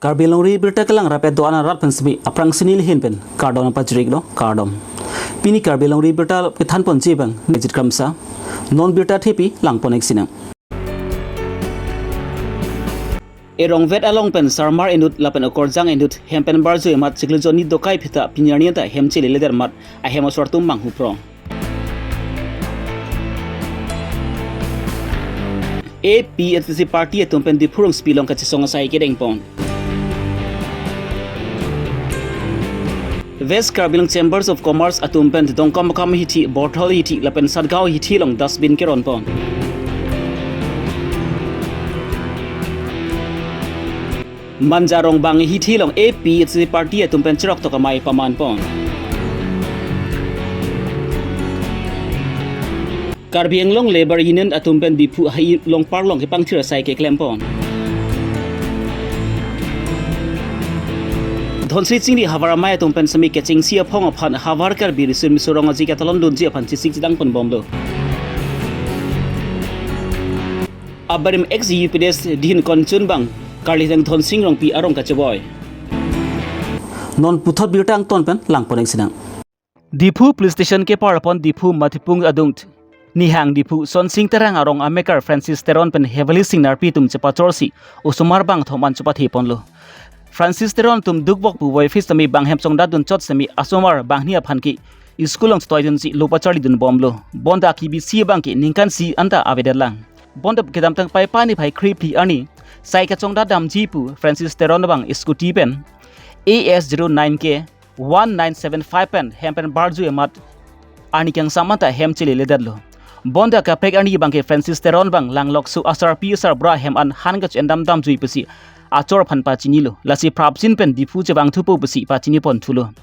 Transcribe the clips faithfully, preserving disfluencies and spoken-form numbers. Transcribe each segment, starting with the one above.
Karbi Longri Birta kelang rapet do-an arat pen semi aphrangsi neli ahin pen kardom pajir-iklo, kardom. Pini Karbi Longri Birta kethanponji abang Nejit Kramsa. Non birta thepi langpon-ik sinang. Erongvet along pen sarmar inut lapen okorjang inut hem pen barjui amat chiklo jonni dokai phita pini arni anta hem cheleledet amat ahem asor atum manghu prong. A P H L C party atum pen Diphu rongsopi along kachesong asai kedengpon. West Karbi Anglong Chambers of Commerce atum pen Dongkamukam hithi, Borthol hithi lapen Satgaon hithi along dustbin keronpon. Manja Rongbang hithi along A P H L C party atum pen cheroktok amei pamanpon. Karbi Anglong Labour Union atum pen Diphu Hai Longpar along kepangthir asai keklempon. Dhonsiri Chingri havar amei atum pen semi kechengsi aphong aphan havar Karbi riso miso rong aji katalondunji aphan chesik chedangponbomlo. Abarim ex U P D S dihin konchun abang Karlidang Dhonsing Rongpi arong kacheboi. Non puthot birta angton pen langpon-ik sinang. Diphu Police Station keparpon Diphu Matipung adung Nihang Diphu Sonsing Terang arong amekar Francis Teron pen Heavenly Singnarpi atum chepachorsi osomar bangthom an chepatheponlo. Francis Teron atum dukvok puvoiphit semi bang hem chongdatdun chot semi asomar banghini aphan ke school along chetoidunsi lo pacharlidunbomlo. Bonta kibisi abang ke ningkan isi anta avedetlang. Bonta kedamtang Paipai niphai kre phli arni sai kachongdatdamji pu Francis Teron abang scooty pen A S zero nine K one nine seven five pen hem pen barjui amat arni kangsam anta hem cheleledetlo. Bonta kaprek arni abang ke Francis Teron abang langlokso asarpi asarbura hem an han kacho-endamdamjui pusi achor aphan pachinilo. Lasi prapjin pen Diphu chevangthupo pusi pachiniponthulo.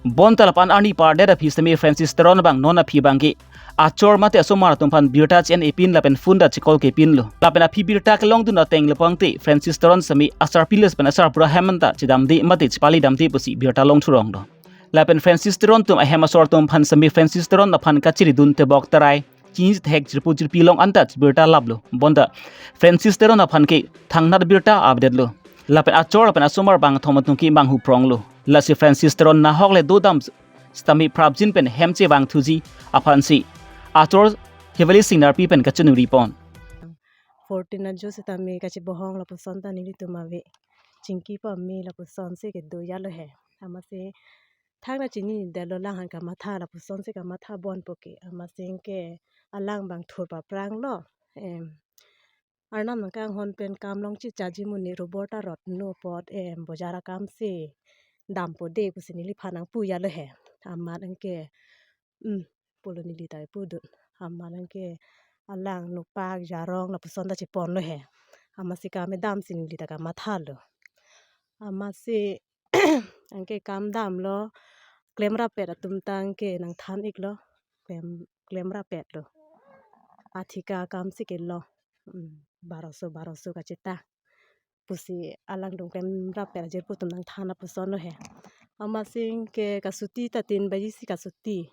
Bonta lapu-an arni pardet aphi semi Francis Teron abang non aphi abang ke achor mate asomar atum aphan birta che-en epin lapen phone ta checall kepinlo. Lapen aphi birta kelongdun ateng lepangte Francis Teron semi asarpi les pen asarbura hem anta chedamde mate chepalidamde pusi birta longthuronglo. Lapen Francis Teron atum ahem asor atum aphan semi Francis Teron aphan kachiridun tebok tarai chini thek jirpo jirpi along anta birta laplo. Bonta Francis Teron aphan ke thangnat birta avedetlo. Lapen achor lapen asomar bangthom atum ke manghu pronglo. Lasi Francis Teron nahok le dodam sitame prapjin pen hem chevangthuji aphansi achor Heavenly Singnarpi pen kachinuripon. Fourteen ajo sitame kachebohong lapuson ta nelitum ave. Chingki pame lapusonsi kedo yalo he. Amatsi thangta chinidetlo, alang aphan kamatha lapusonsi kamathapon puke. Amatsi ke alang abang thur papranglo. Em, Arnam nangkanghon pen kam longchichaji muni rubber ta rotno apot, em, bojar akamsi dampo de pusi neliphan nangpu yalo he. Amat anke, um, pulo neli ta pudun. Amat anke alang nopak jarong lapuson ta cheponlo he. Amatsi kam edamsi neli ta kamathalo. Amatsi anke kam damlo, klemrap-et atum ta anke nangthan-iklo, klem, klemrap-etlo. Athika akamsi kelong, mm, baroso, baroso kacheta. Pusi alangtum klemrap-et ajirpo atum nangthan lapusonlo he. Amatsi anke kasuti ta tin baji si kasuti.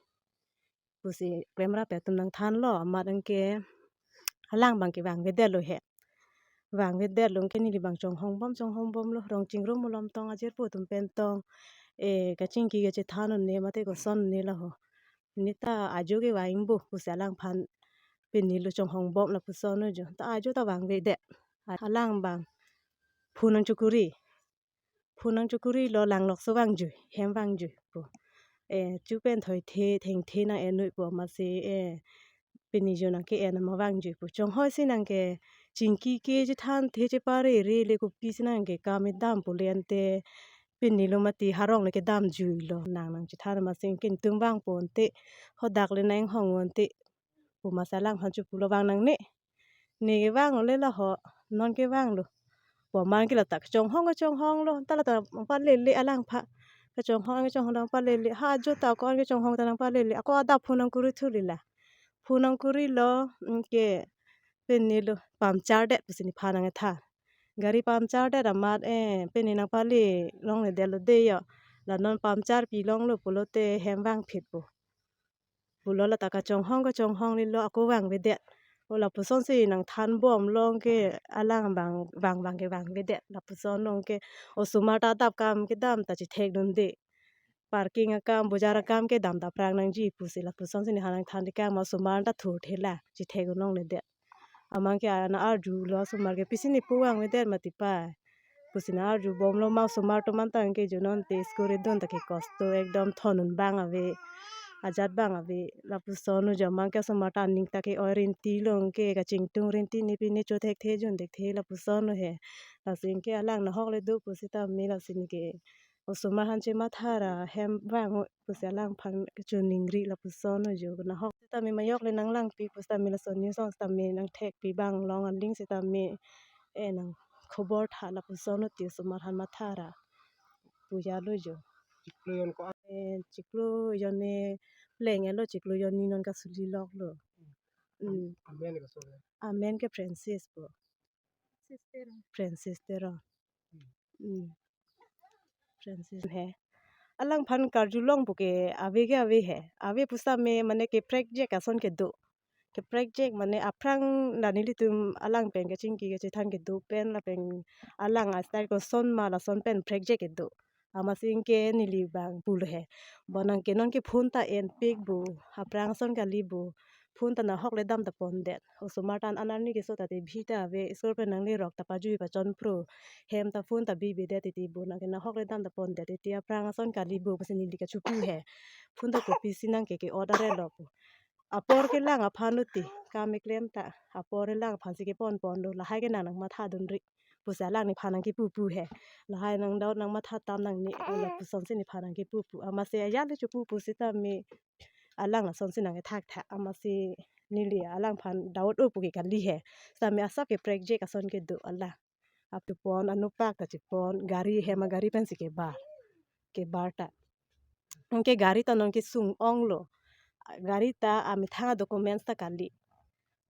Pusi klemrap-et atum nangthanlo, amat anke alang abang ke vangvedetlo he. Vangvedetlo anke neli abang chonghongbom, chonghongbomlo, rong chingrum malom tong ajirpo atum pen tong, eh, kachingki kachethan un-e mate koson un-e laho. Neta ajo ke vangbo pusi alangphan pinilo chonghongbom lapuson ajo. Ta ajo ta vangvedet. Alang abang phone nangchokori. Phone nangchokorilo, langlokso vangjui, hem vangjui pu. Eh, chu pen thoithe, thengthe nang-en noi pu amatsi, eh, pini jo nangke-en ma vangjui pu. Chonghoisi nangke chingki ke chethanthe cheparere le kopisi nangke kam edam pu le ante pinilo mati harong le kedamjuilo. Nang nangchethan amatsi ke netum vangponte, hadak le nang-inghongponte pu amatsi alangphan chopulo, vang nangne. Ne kevanglo le laho, non kevanglo. Pu amat ke lata kachonghong kachonghonglo, ta lata nangpalele alangphan. Kachonghong kachonghong nangpalele. Ha ajo ta ako-an kachonghong ta nangpalele. Ako adap phone nangkori thulila. Phone nangkorilo, anke pinilo puncture det pusi nephan nangthan. Gari puncture det amat, eh, pini nangpale longledetlo de yo. La non puncture pilonglo pulote hem vangphitpo pulo, lata kachonghong kachonghonglelo, ako vangvedet. O lapusonsi nangthan bom long ke alang bang bang bang ke bang vedet lapuson long ke osomar ta adap kam kedam ta chethek dunde. Parking akam, bojar akam kedam ta prang nangji pusi lapusonsi nephan nangthan tekang ma osomar ta thurthela chethek un longledet. Amat ke ana arjulo osomar ke pisi ne pu vang vedet mati pa. Pusi na arju bomlo ma osomar atum an tang ke junon te school edun ta ke kosto ekdom thon un bang ave. Ajat bang ave. Lapuson lo jo amat ke osomar ta aning ta ke-oi rinti long ke kachingtung rinti ne pine chothekthe junthekthe lapuson lo he. Lasi ke alang nahok le do pusitame lasi ne ke osomar aphan chematha ra hem vang pusi alangphan kachoningri lapuson lo jo nahok tame majok le nanglangpi pusitame lason news song sitame nangthekpi bang long aling sitame e nang khobor tha lapuson lo ti osomar aphan matha ra puya lo jo. Chiklo jon ko-an? Eh, chiklo jon ne pleng elo chiklo jon ne non kasuli lok lo. Hmm. Amen ke so le? Amen ke Francis po. Sister. Francis Teron. Hmm. Hmm. Francis he. Alangphan karjulong pu ke ave ke ave he. Ave pusitame mane ke project ason kedo. Ke project mane aphrang la nelitum alang pen kachingki kachethan kedo pen lapen alang a-style koson ma lason pen project kedo. Amatsi ke neli bang pulo he. Bonang ke non ke phone ta enpik bu. Aphrang ason kali bu. Phone ta nahok le dam ta pondet. Osomar tan anerni keso ta te bhi ta ave school pen nanglerok ta pajui pachon pro. Hem ta phone ta bibedet titi bu nang ke nahok le dam ta pondet titi aphrang ason kali bu pusi neli kachepu he. Phone ta kopisi nang ke ke-ot arelo pu. Apor kelang aphan lo ti kam keklem ta. Apor kelang aphansi kepon ponlo lahai ke nang nangmatha dunri. Pusi alang nephan nangkepu pu he. Lahai nang doubt nangmatha tam nangne lapusonsi nephan nangkepu pu. Amatsi ajat le chepu pusitame alang lasonsi nangkethakthak amatsi neli alangphan doubt o pu ke kali he. Sitame asap ke project ason kedo alang. Aphi pon anupak ta chepon gari hem agari pensi kebar. Kebar ta. Anke gari ta non kesung onglo. Gari ta amethang documents ta kali.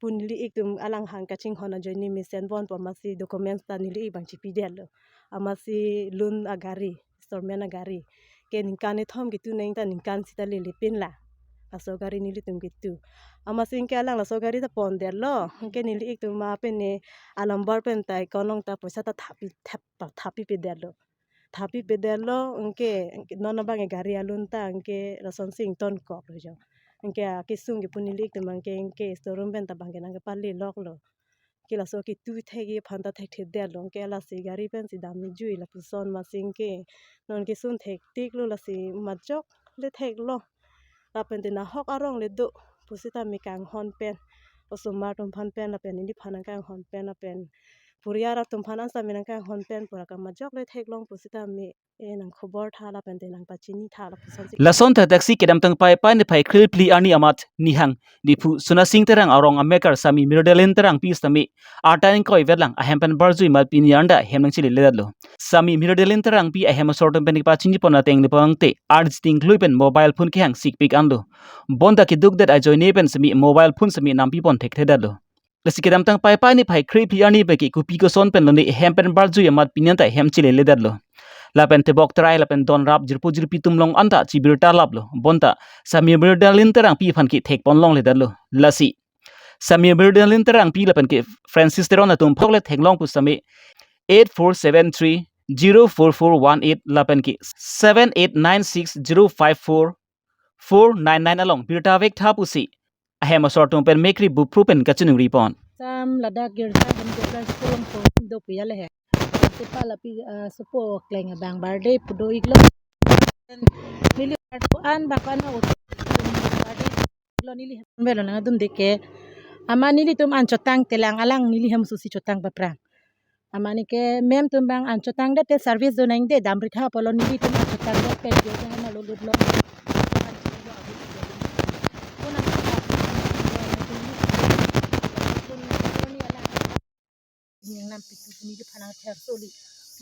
Pu neli ik atum alang aphan kachinghon ajoine mesen ponpo amatsi documents ta neli ik bang chipidetlo. Amatsi loan agari, installment agari. Ke ningkan kethom ketu neng ta ningkan sita lele pin la. Laso gari nelitum ketu. Amatsi ke alang laso gari ta pondetlo. Ke neli ik atum ma pen ne alumber pen ta konong ta poisa ta thapi thap thapipedetlo. Thapipedetlo anke non abang e gari a-loan ta anke lasonsi ingtonkoklo jo. Anke akesung ke pu neli ik atum anke anke showroom pen ta bang ke nangkepale loklo. Ke laso ketu thek aphan ta thekthedetlo anke lasi gari pensi dam jui lapuson amatsi ke non kesun thektiklo lasi majok le theklong. Lapen te nahok arong le do pusitame kanghon pen osomar atum aphan pen lapen neliphan nangkanghon pen lapen puriar atum aphan an sitame nangkanghon pen pura kam majok le theklong pusitame e nang khobor tha lapen te nangpachini tha lapusonsi. Lason thakthak si kedamtang Paipai niphai kre phli arni amat nihang Diphu Sonasing Terang arong amekar Sami Mirdelin Terangpi sitame arta ingkoi vetlang ahem pen barjui amat pini arni ta hem nangcheleledetlo. Sami Mirdelin Terangpi ahem asor atum pen kepachini pon ateng le pangte arj ting klui pen mobile phone kehang sikpik anlo. Bonta kedukdet ajoine pen sitame mobile phone sitame nampi pon thekthedetlo. Lasi kedamtang Paipai niphai kre phli arni penke kopi koson pen lone hem pen barjui amat pini an ta hem cheleledetlo. Lapen tebok terai lapen donrap jirpo jirpi atum along an ta chibirta laplo. Bonta Sami Mirdelin Terangpi aphan ke thekpon longledetlo. Lasi Sami Mirdelin Terangpi lapen ke Francis Teron atum phok le theklong pusitame eight four seven three zero four four one eight lapen ke seven eight nine six zero five four four nine nine along birta vek tha pusi ahem asor atum pen mekri bupru pen kachiningri pon. Sam ladak girja hem girja school along pon do puya le he. Sepa lapi, ah, sopo kleng abang birthday pu do iklo. Neli an bak an birthday lo neli hem velo nang adun deke. Ama nelitum an chotang telang alang neli hem susi chotang paprang. Ama neke mem atum bang an chotangdet te service do nangde dam ritha pulo nelitum an chotangdet pen jo jahana lo lut lo. Yang nampi tu neli phanang ther soli.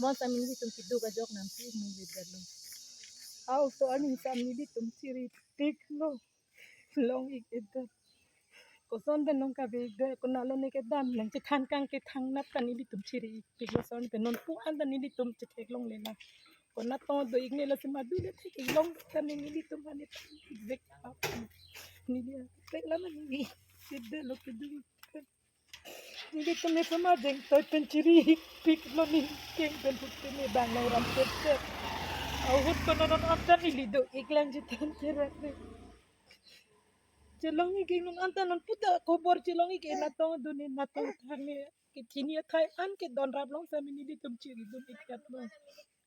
Mo sami nelitum keduk ajok nampi mu vedet lo. Aoso aning sami nelitum chiri tiklo. Long ik-edet. Koson pen nangkave-ikdet, konat lo ne kedam, nangchethan kang ke thangnat ta nelitum chiri-ikpik, koson pen non pu an ta nelitum chetheklongle na. Konat tong do-ik ne lasi madu le thek-ik long ta ne nelitum ha ne thek-ik vek. Neli thek la ma neli. Kedetlo keduk. Nelitum ne sama jeng toi pen chiri pik lo, ne keng pen put pen ne bang nang ram pet pet. Ahut ko non non anta neli do-ik lang jitan terat ne. Chelong-ik non anta non puta khobor chelong-ik, natong dun ne natong thang ne. Kechini athai an ke don rap long sami nelitum chiri dun-ik kat lo.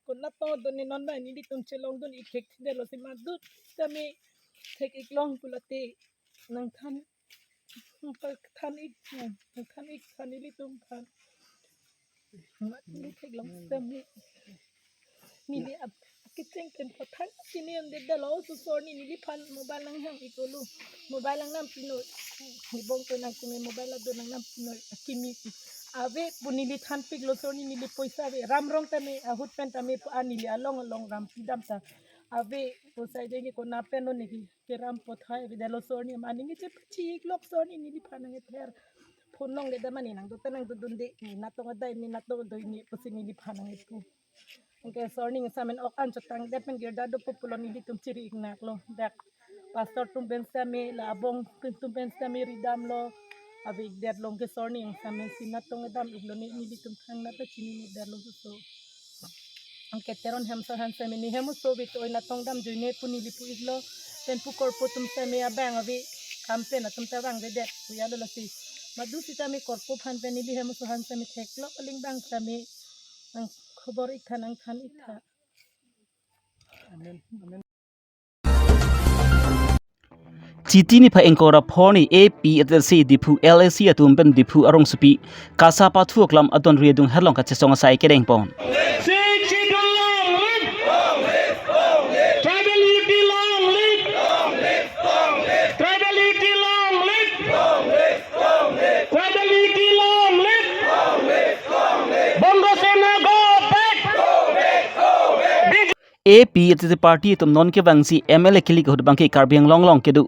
Ko natong dun ne non bai nelitum chelong dun-ik thekthedetlo si madut sami thek-ik long pulote nangthan, nangthan-ik, nangthan-ik than nelitum than. Mat neli theklong sami. Neli ap kecheng pen pathang sini ande dalo susor ni neliphan mobile nanghang-ik-olo. Mobile nangnam pinoi. Nibong ko nang kume mobile ado nangnam pinoi. Akimi. Ave pu neli thanpiklo sor ni neli poisa ave. Ram rong tame ahut pen tame pu a neli along along ram pidam ta. Ave poisa jeng ko na pen lo neli keram pothai ave dalo sor ni mani ngi chep chik lok sor ni neliphan nang ether. Phone longledet mani nang do ta nang do dunde ni natong adai ni natong doi ni pusi neliphan nang epu. Anke sor ni samen ok an chotangdet pen girja do pulo nelitum chiri-ik naklo. Dak pastor atum pen sami la abong atum pen sami ridamlo. Ave-ikdet long ke sor ni samen si natong dam-iklo ne nelitum thang nata chinine detlo so. Anke Teron Hemso aphan sami ne hem oso ave toi natong damjoi ne pu neli pu-iklo. Pen pu korpo atum sami abang ave kam pen atum ta vangvedet pu ya lo lasi. Madu sitame korpo aphan pen neli hem oso aphan sami theklok aling bang sami nang khobor-ik tha nangthan-ik tha. Amen. Amen. Chiti niphai ingkoi ra pho arni A P H L C Diphu L A C atum pen Diphu arongsopi Kasapa Thu Aklam adon ri adung herlong kachesong asai kedeng pon. Sixth Schedule long live! Tribal unity long live! Tribal unity long live! Tribal unity long live! Bongo Sena go back! A P H L C party atum non kevangsi M L A kilik ahut abangke Karbi Anglong along kedo.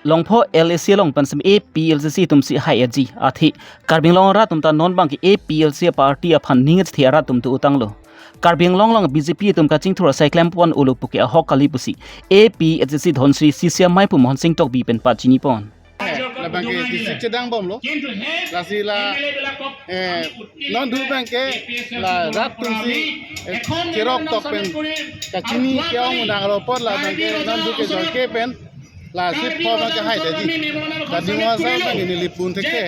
Longpho L A C along pen sami A P H L C atum si hai aji. Athe Karbi Anglong arat atum ta non abangke A P H L C party aphan ning achethe arat atum tu utanglo. Karbi Anglong along B J P atum kachingthur asai klem pon-olo puke ahok kali pusi A P H L C Dhonsiri C C amei pu Mohon Sing Tokbi pen pachini pon. Labangke district chedang bomlo. Lasi la, eh, non do abangke la rat atum si, eh, cherok tok pen kachini ke-ong unang aro apot labangke non do ke jor ke pen lasi pho abangke haideji. Tadi masa abangke neli pun thek ke.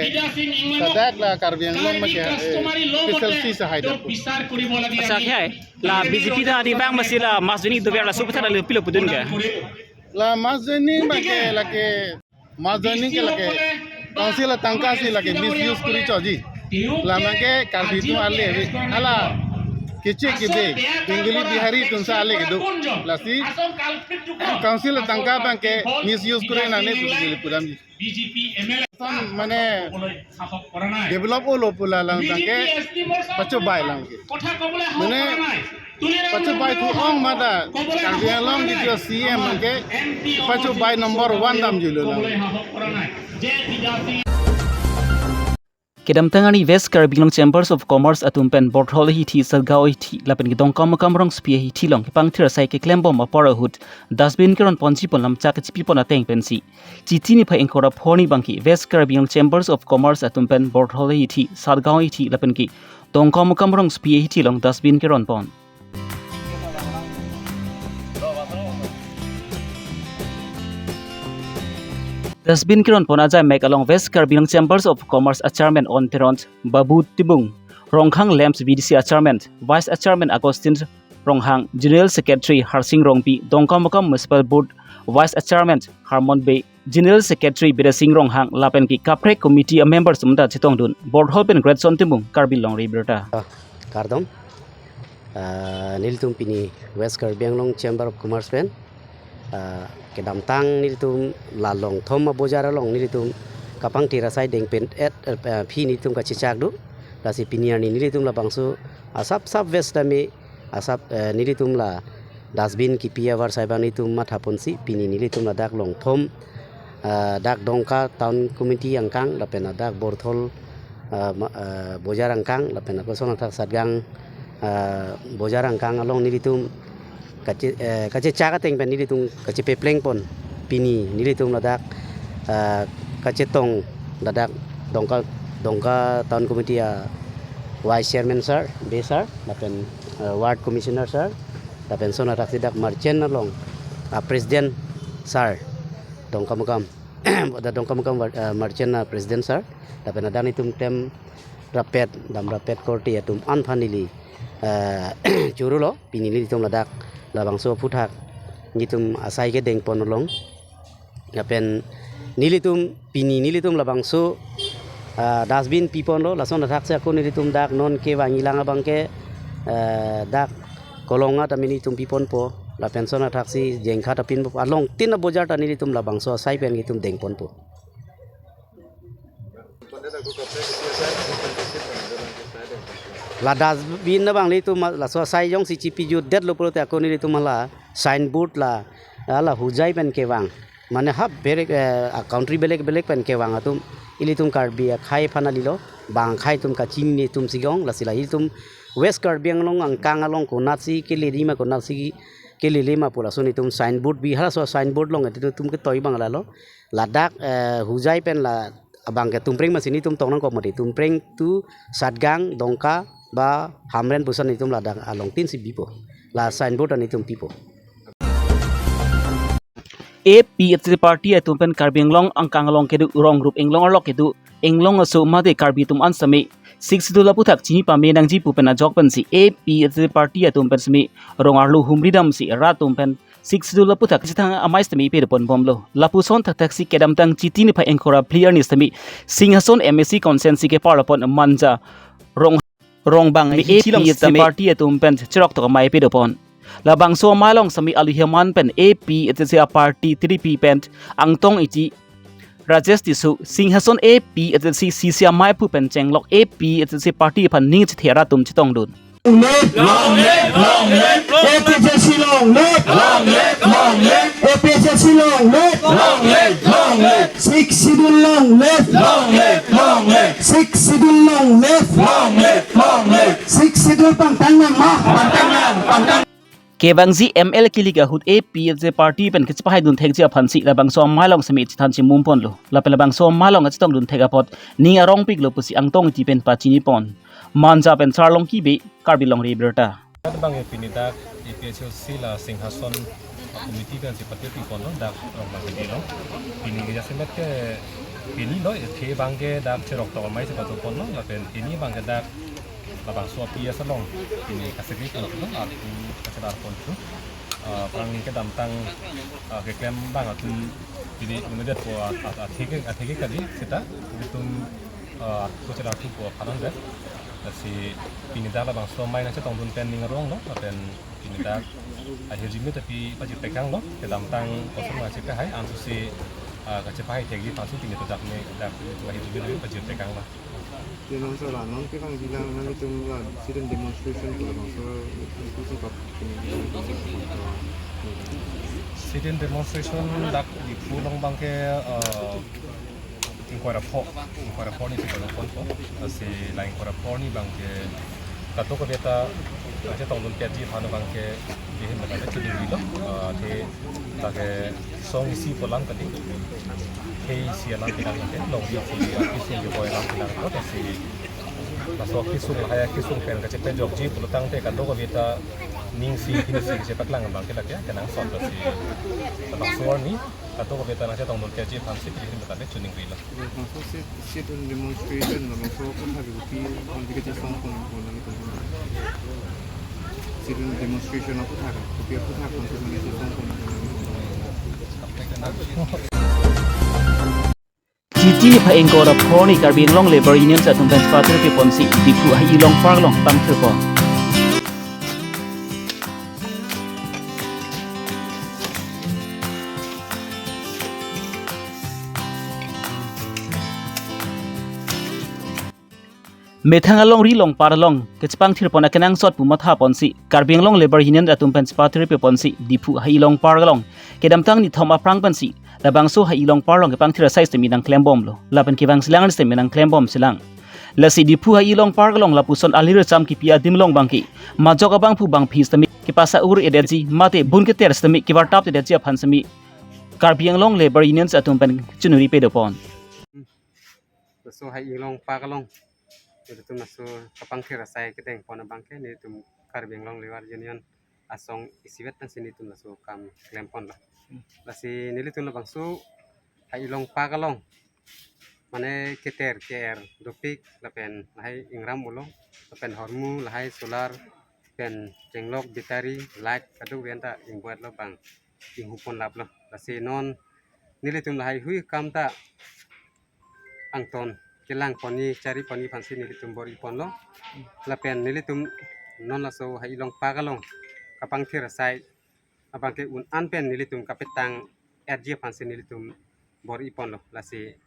Ladak la Karbi Anglong abangke, eh, special si sa haidet. Asa ke hai. La B J P ta di bang masi la mass joining dover la suputar la pilo pudun ke. La mass joining abangke lake mass joining ke lake council atangka si lake misuse kori choji. La abangke Karbi atum ale ave. Hala kechek kebe Bengali Bihari atum si ale kedo. Lasi council atangka abangke misuse kori nangne pu neli pudamji. Mane develop olo pu la lang abangke pachobai lang ke. Mane pachobai thu ong mata Karbi Anglong ke C M abangke pachobai number one damjuilo lang. Kedamtang arni West Karbi Anglong Chambers of Commerce atum pen Borthol ahithi, Satgaon ahithi lapen ke Dongkamukam rongsopi ahithi along kepangthir asai keklem bom apor ahut dustbin keron ponji pon lamchak kachipi pon ateng pensi Chiti niphai ingkoi ra pho arni abangke West Karbi Anglong Chambers of Commerce atum pen Borthol ahithi, Satgaon ahithi lapen ke Dongkamukam rongsopi ahithi along dustbin keron pon. Dustbin keron pon ajai mek along West Karbi Anglong Chambers of Commerce a chairman On Teron, Babu Timung, Rongkhang Lamps B D C a chairman, vice a chairman Augustine Ronghang, General Secretary Harsing Rongpi, Dongkamukam Municipal Board Vice Chairman Harmon Bey, General Secretary Bidya Sing Ronghang lapen ke kaprek committee a members atum ta chetongdun, Borthol pen Greatson Timung, Karbi Longri Abirta. Kardom. Ah, nelitum pini West Karbi Anglong Chamber of Commerce pen, ah, kedamtang nelitum la Longthom abojar along nelitum kapangthir asai deng pen et, eh, phi nelitum kachechak do. Lasi pini arni nelitum labangso asap sap West tame asap, eh, nelitum la dustbin kipi avarsai abang nelitum matha ponsi pini nelitum ladak Longthom, eh, dak Dongka Town Committee angkang lapen ladak Borthol, eh, ma-, eh, bojar angkang lapen lapuson athak Satgaon, eh, bojar angkang along nelitum kache-, eh, kachechak ateng pen nelitum kachepepleng pon pini nelitum ladak, eh, kachetong ladak Dongka Dongka Town Committee a Vice Chairman sir, Bey sir, lapen, eh, Ward Commissioner sir, lapen lason athaksi dak Merchant along a President sir, Dongkamukam, dak Dongkamukam, eh, Merchant a President sir, lapen adang itum tem rapet, dam rapet korte atum an aphan neli, eh, choro lo, pini nelitum ladak labangso aphuthak nelitum asai kedengpon along. Lapen nelitum pini nelitum labangso, ah, dustbin piponlo, lason athaksi ako nelitum dak non kevangji lang abangke, eh, dak Kolonga ta nelitum piponpo, lapen lason athaksi Jengkha ta pinpo, along tin abojar ta nelitum labangso asai pen nelitum dengponpo. La dustbin abang nelitum laso asai jongsi chipijutdetlo pulote ako nelitum hala signboard la, la Hojai pen kevang. Mane ha belek, eh, a country belek belek pen kevang atum ilitum Karbi akhei aphan kalilo, bang akhei atum kachinine atum si jong, lasi la ilitum West Karbi Anglong angkang along konatsi kelele ma konatsi kelele ma pu lason itum signboard bi, halaso signboard along itum ketoi abang lalo. Ladak, eh, Hojai pen la abangke Tumpreng masi nelitum tong nangkok mati. Tumpreng to Satgaon, Dongka ba Hamren pu lason itum ladak along tin si bipo. La signboard an itum pipo. A P H L C party atum pen Karbi Anglong angkang along kedo, rong rup Anglong arlo kedo, Anglong aso mate Karbi atum an sitame Sixth Schedule aphuthak chini pame nangji pu pen ajok pensi A P H L C party atum pen sitame rong arlo humri damsi rat atum pen Sixth Schedule aphuthak chethang amei sitame pedo ponbomlo. Lapuson thakthaksi kedamtang Chiti niphai ingkoi ra phli arni sitame Singhason M A C constituency kepar lapon Manja rong, rong bang A P H L C party atum pen cheroktok amei pedo pon. Labangso amei along sitame alu heman pen A P H L C a party tiripi pen Angtong Ingti, Rajesh Tisso, Singhason A P H L C C C amei aphu pen chenglok A P H L C party aphan ning chethe rat atum chetongdun. Long live, long live, long live. A P H L C long live. Long live, long live. A P H L C long live. Long live, long live. Sixth Schedule long live. Long live, long live. Sixth Schedule long live. Long live, long live. Sixth Schedule pangtang nang ma, pangtang nang, pangtang. Kevangji M L A kilik ahut A P H L C party pen kachepahaidun thekji aphansi labangso amei along sitame chethan chimum ponlo. Lapen labangso amei along kachetongdun thek apot ning arongpiklo pusi Angtong Ingti pen pachini pon. Manja pen Sarlongki Bey, Karbi Longri Abirta. Dak abangke pini dak A P H L C la Singhason committee pensi patiri ponlo dak rong bang kedilo. Pini ke jasemet ke pini lo, athe abangke dak cheroktok amei si pado ponlo, lapen pini abangke dak labangso a P S along pini kasekri ponlo, arpu kachelar ponlo. Ah, aphrang neli kedamtang, ah, keklem abang atum pini menedetpo, ah, ah, atheke, atheke kali seta, itum, ah, arpu kachelar thupo aphan det. Lasi pini dak labangso amei nangchetongdun pen ning aronglo, lapen pini dak ahirjume ta pi pajirtekanglo, kedamtang kosong nangchepahai, ansi, ah, kachepahai thekji aphansi pini ta dak me, dak ahirjume ta pi pajirtekanglo. Di non sir, la non kevangji lang nanglitum la sit-in demonstration pu labangso isi kap kini. Sit-in demonstration dak Diphu along abangke, eh, ingkoi ra pho, ingkoi ra pho arni si pado ponpo. Lasi la ingkoi ra pho arni abangke kadokave ta nangchetongdun petji aphan abangke bihim abangke cheduri lo, eh, athe lake song isi pu alam kali. Khei isi alam pinang ke, longri isi, ah, kesung keboi alam pinang ko, lasi laso kesung lahai kesung pen kachepajokji pulotangte kadokave ta ning isi, kini isi kachepaklang abangke lake kenangsot, lasi labangso arni kadokave ta nangchetongdun petji aphansi bihim abangke choningrilo. Labangso sit, sit-in demonstration labangso aphuthak kopi, kopi kachesong pon pon nangtum. Sit-in demonstration aphuthak, kopi aphuthak nangtum kachesong pon pon nangtum. Chiti niphai ingkoi ra pho arni Karbi Anglong Labour Union atum pen patir pi ponsi Diphu Hai-i Long Park along pangthir pon. Methang alongri Long Park along kachepangthir pon akenangsot pu matha ponsi Karbi Anglong Labour Union atum pen chepatir pi ponsi Diphu Hai-i Long Park along kedamtang nithom aphrang pensi labangso Hai-i Long Park along kepangthir asai sitame nangklembomlo. Lapen kevang silang sitame nangklembom silang. Lasi Diphu Hai-i Long Park along lapuson alir cham kipi adim along abangke majok abangphu bangphi sitame kepasa ur-edetji mate bun keter sitame kevartap-edetji aphan sitame Karbi Anglong Labour Union atum pen chunuri pedo pon. Lasi So Hai Ilong Park along nelitum laso kapangthir asai kedeng pon abangke nelitum Karbi Anglong Labour Union asong isivet tangsi nelitum laso kam klem ponlo. Hmm. Lasi nelitum labangso Hai Ilong Park along mane keter ke-er dopik lapen lahai ingram ulo lapen hormu lahai solar pen chenglok battery light kadokave anta ingbuatlo bang inghu ponlaplo. Lasi non nelitum lahai hui kam ta angton kelang ponni chari ponni aphansi nelitum bor-i ponlo. Lapen nelitum non laso Hai Ilong Park along kapangthir asai abangke un-an pen nelitum kapetang R G aphansi nelitum bor-i ponlo. Lasi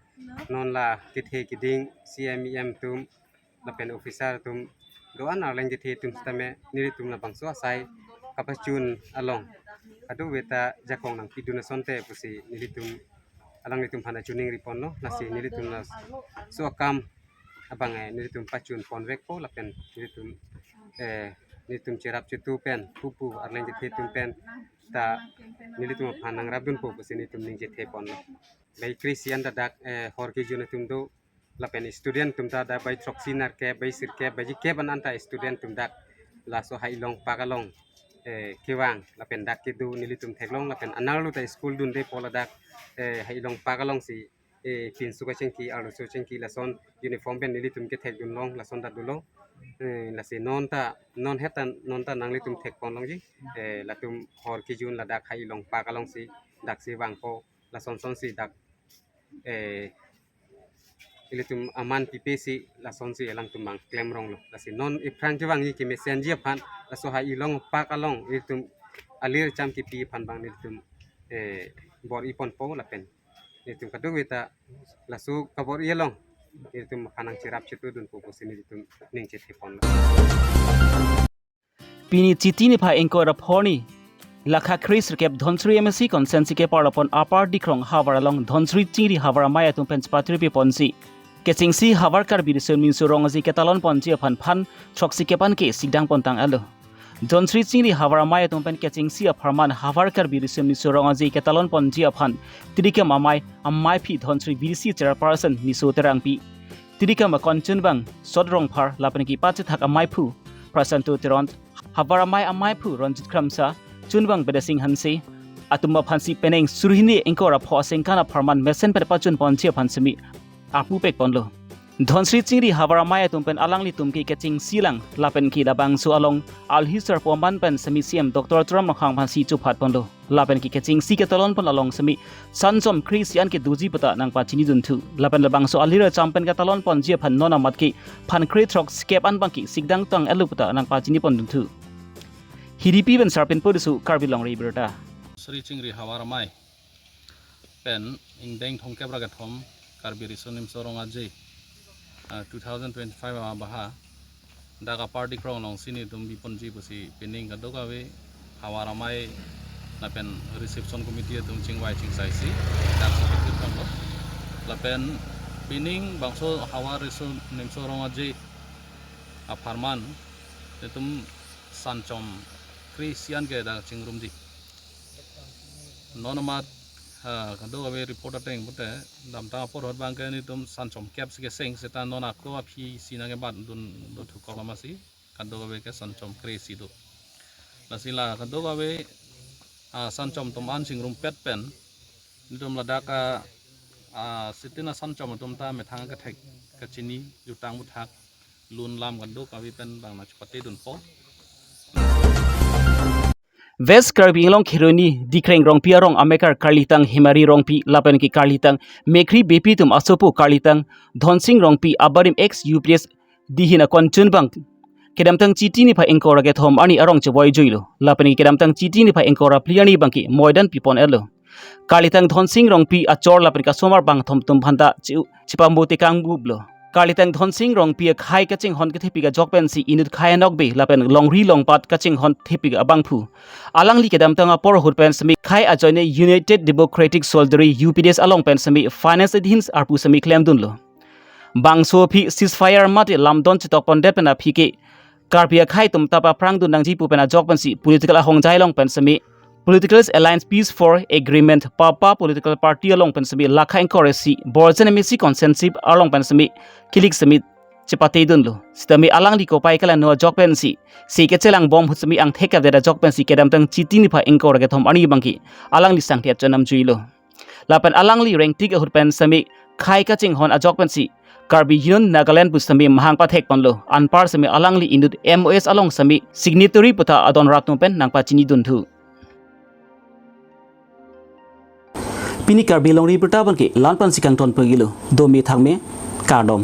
non la kethe keding C M E M atum lapen officer atum do-an arleng kethe atum sitame nelitum labangso asai kapachun along kadokave ta jakong nangpidun asonte pusi nelitum alanglitum aphan achuning ri ponlo. Lasi nelitum laso akam abang eh, nelitum pachun ponvekpo lapen nelitum eh, nelitum cherap chetu pen pupu arleng kethe atum pen ta nelitum aphan nangrapdunpo pusi nelitum ningjethe ponlo. Bai kre-isi anta dak eh, hor kejun atum do lapen student atum ta dak bai throksi nerkep bai sirkep bai jikep an anta student atum dak laso Hai Ilong Park along eh, kevang lapen dak kedo nelitum theklong lapen anerlo ta school dunde pu ladak eh, Hai Ilong Park alongsi eh, pinso kachingki arloso chingki lason uniform pen nelitum kethekdunlong lason ta dolo. Eh, lasi non ta non het ta non ta nanglitum thek ponlongji. Eh, latum hor kejun ladak Hai Ilong Park alongsi daksi vangpo lason sonsi dak eh, ilitum aman pipesi lasonsi alangtum bang klemronglo. Lasi non iphrang kevangji kemesenji aphan laso Hai Ilong Park along ilitum alir cham kipi aphan bang nelitum eh, bor-i ponpo lapen nelitum kadokave ta laso kabor-i along nelitum aphan nangcherap chetudunpo pusi nelitum ningchethe ponlo. Pini Chiti niphai ingkoi ra pho arni, lakha kre sirkep Dhansiri M A C constituency keparlopon Upper Dikrong havar along Dhansiri chingri havar amei atum pen chepatri pi ponsi kechengsi havar Karbi Riso Nimso Rong Aje ketalon ponji aphan phan throksi kep an ke sikdang pontang alo. Dhansiri chingri havar amei atum pen kechengsi apharman havar Karbi Riso Nimso Rong Aje ketalon ponji aphan Tirikam amei, ameiphi Dhansiri V D C chairperson Niso Terangpi, Tirikam akonchunbang Sot Rongphar lapen kepachethak ameiphu Prasanto Teron, havar amei ameiphu Ranjit Kramsa, chunbang Bidya Sing Hanse atum aphansi penang suri hini ingkoi ra pho asengkan apharman mesen pen pachun ponji aphan semi apupek ponlo. Dhansiri chingri havar amei atum pen alanglitum ke kechengsi lang lapen ke labangso along alhi sarpo aman pen semi C M Doctor Tuliram Ronghang aphansi chuphat ponlo. Lapen ke kechengsi ketalon pon along semi sanchom kre-isi an ke doji puta nangpachinidunthu. Lapen labangso alir acham pen ketalon ponji aphan non amat ke phan kre throksi kep an bang ke sikdang tang alo puta nangpachini pondunthu. Hiripi pen Sarpin Poriso, Karbi Longri Abirta. Sri Chingri Havar Amei pen ingdeng thomkep ra kethom Karbi Riso Nimso Rong Aje, ah, two thousand twenty-five abaha dak Upper Dikrong alongsi nelitum biponji pusi pining kadokave havar amei lapen reception committee atum chingvai chingsaisi dak si pekit kanglo. Lapen pining bangso havar Riso Nimso Rong Aje apharman nelitum sanchom kre-isi an ke dak chingrumji. Non amat, ah, kadokave report ateng pute damtang apor ahut bang ke nelitum sanchom kep si keseng seta non ako aphi si nangkebat dun dothu kolam asi kadokave ke sanchom kre-isi do. Lasi la kadokave, ah, sanchom atum an chingrumpet pen nelitum ladak a, ah, sitin asanchom atum ta methang kethek kachini jutang buthak lun lam kadokave pen bang nangchepatedunpo. West Karbi Anglong Kheroni Dikreng Rongpi arong amekar karlitang Hemari Rongpi lapen ke karlitang Mekri Beypi atum asopo karlitang Dhonsing Rongpi abarim ex U P S D ahin akonchunbang kedamtang Chiti niphai ingkoi ra kethom arni arong chevoijuilo. Lapen ke kedamtang Chiti niphai ingkoi ra phli arni bang ke moidan pipon-etlo. Karlitang Dhonsing Rongpi achor lapen kasomar bangthom atum aphanta che-, chepambo tekang buplo. Karlitang Dhonsing Rongpi akhei kachinghon kethepik ajok pensi inut khei anokbe lapen longri longpat kachinghon thepik abangphu. Alangli kedamtang apor ahut pen semi khei ajoine United Democratic Solidarity U P D S along pen semi finance adhin arpu semi klemdunlo. Bangso aphi ceasefire mate lamdon chetok pondet pen aphi ke Karbi akhei atum ta paphrangdun nangji pu pen ajok pensi political ahongjai along pen semi Political Alliance Peace for Agreement, PAPA political party along pen semi lakha ingkoi ra isi borjen amisi consensus along pen semi kilik semi chepate dunlo. Sitame alangli kopai kalano ajok pensi, si kechelang bom ahut semi angthek kave ajok pensi kedamtang Chiti niphai ingkoi ra kethom arni abangke alangli sangthe chonam juilo. Lapen alangli rengtik ahut pen semi khei kachinghon ajok pensi Karbi Union Nagaland pu semi mahang pathek ponlo. Anpar semi alangli inut M O S along semi signatory puta adon rat atum pen nangpachini dunthu. Pini Karbi Longri Abirta abangke la-an pensi kangton pagilo. Dome thakme, kardom.